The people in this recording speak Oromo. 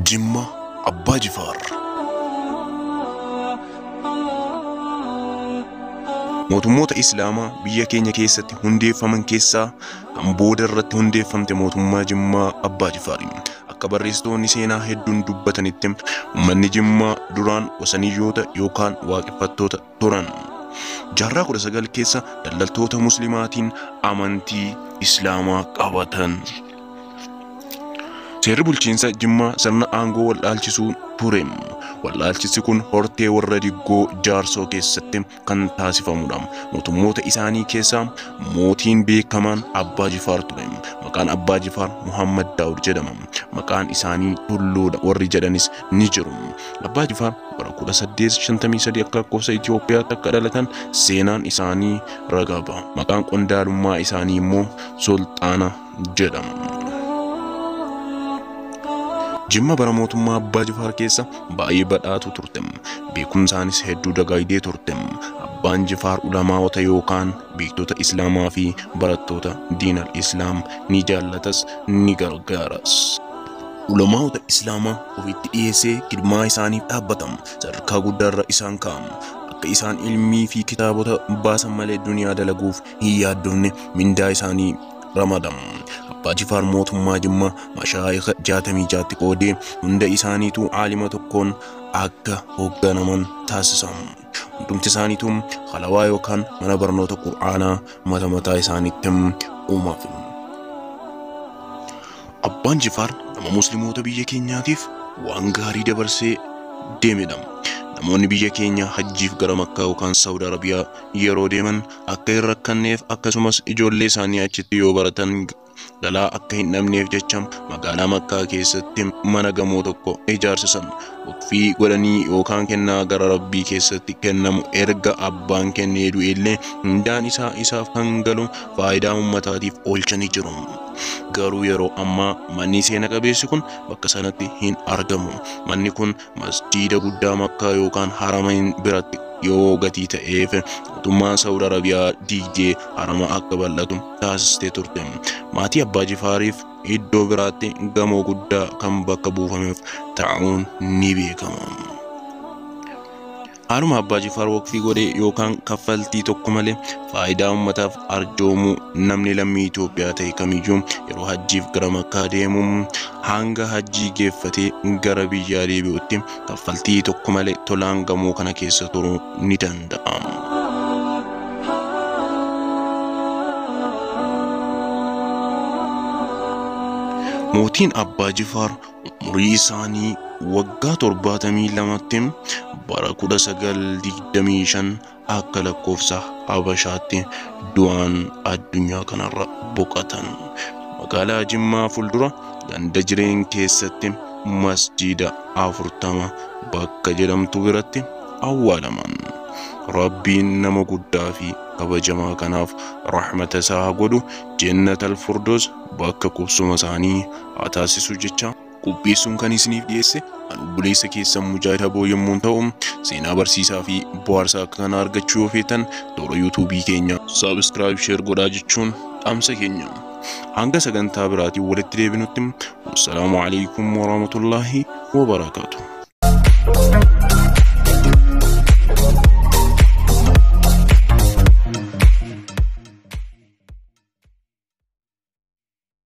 Jimma Abbaa Jifaar. Mootummoota Islaamaa biyya keenya keessatti hundeeffaman keessaa kan booda irratti hundeeffamte mootummaa Jimmaa Abbaa Jifaari. Akka barreessitoonni seenaa hedduun dubbatanitti uummanni Jimmaa duraan wasaniyyoota yookaan waaqeffattoota turan. Jaarraa 19 keessa daldaltoota Muslimaatiin amantii Islaamaa qabatan. Seerri bulchiinsa Jimmaa sirna aangoo waldhaalchisuu ture. Waldhaalchisi kun hortee warra Diggoo Jaarsoo keessatti kan taasifamudha. Mootummoota isaanii keessaa mootiin beekamaan Abbaa Jifaar ture. Maqaan Abbaa Jifaar Muhammad Daawud jedhama. Maqaan isaanii Tulluudha warri jedhanis ni jiru. Abbaa Jifaar bara 1853 akka lakkoofsa Itoophiyaatti akka dhalatan seenaan isaanii ragaa ba'a. Maqaan qondaalummaa isaanii immoo Sulxaana jedhama. Jimma bara mootummaa Abbaa Jifaar keessa baay'ee badhaatu turte. Beekumsaanis hedduu dagaagdee turte. Abbaan Jifaar ulamaa'ota yookaan beektota Islaamaa fi barattoota diinal Islaam ni jaallatas ni gargaaras. Ulamaa'ota Islaamaa ofitti dhiyeessee kidmaa isaaniif dhaabbata. Sadarkaa guddaarra isaan kaa'ama. Akka isaan ilmii fi kitaabota baasan malee duniyaa dalaguuf hin yaaddofne mindaa isaanii ramadamu. Abbaa Jifaar mootummaa Jimmaa mashaayika 66tti qoodee hunda isaaniitu aalima tokkoon akka hoogganaman taasisamu. Hundumti isaaniitu halawaa yookaan mana barnoota Qur'aanaa mata mataa isaaniitti uumaaf. Abbaan Jifaar nama Musliimoota biyya keenyaatiif waan gaarii dabarsee deemedha. Namoonni biyya keenya hajjiif gara Makkaa yookaan Saawud Arabiyaa yeroo deeman akka hin rakkanneef akkasumas ijoollee isaanii achitti yoo baratan galaa akka hin dhabneef jecha magaalaa Makkaa keessatti mana gamoo tokko ijaarsisan. Waqfii godhanii yookaan kennaa gara Rabbii keessatti kennamu erga abbaan kennee du'e illee hundaan isaa isaaf kan galu faayidaa uummataatiif oolchanii jiru. Garuu yeroo ammaa manni seena qabeessi kun bakka sanatti hin argamu. Manni kun masjiida guddaa Makkaa yookaan Haramain biratti yoo gatii ta'eef mootummaan Saawud Arabiyaa diigdee harama akka bal'atu taasistee turte. Maatii Abbaa Jifaariif iddoo biraatti gamoo guddaa kan bakka buufameef ta'uun ni beekama. Haaluma Abbaa Jifaar waqfii godhee yookaan kaffaltii tokko malee faayidaa uummataaf arjoomuu namni lammii Itoophiyaa ta'e kamiyyuu yeroo hajjiif gara Makkaa deemu hanga hajjii geeffatee gara biyyaa deebi'utti kaffaltii tokko malee tolaan gamoo kana keessa turuu ni danda'a. Mootiin Abbaa Jifaar umurii isaanii waggaa 72tti bara 1925 akka lakkoofsa Habashaatti du'aan addunyaa kanarra boqotan. Magaalaa Jimmaa fuuldura ganda jireen keessatti masjiida 40 bakka jedhamtu biratti awwaalaman. Rabbiin nama guddaa fi kabajamaa kanaaf rahmata isaa haa godhu, Jannatal Firdaus bakka qubsuma isaanii haa taasisu jecha qopheessuun kan isiniif dhiyeesse an obboleessa keessan Mujaahid Haboo yommuu ta'u, seenaa barsiisaa fi bohaarsaa akka kanaa argachuu yoo feetan toora yuutuubii keenya saabskraayib sheer godhaa jechuun dhaamsa keenya. Hanga sagantaa biraatiin walitti deebinutti wassalaamu alaikum warahmatullaahi wabarakaatuh.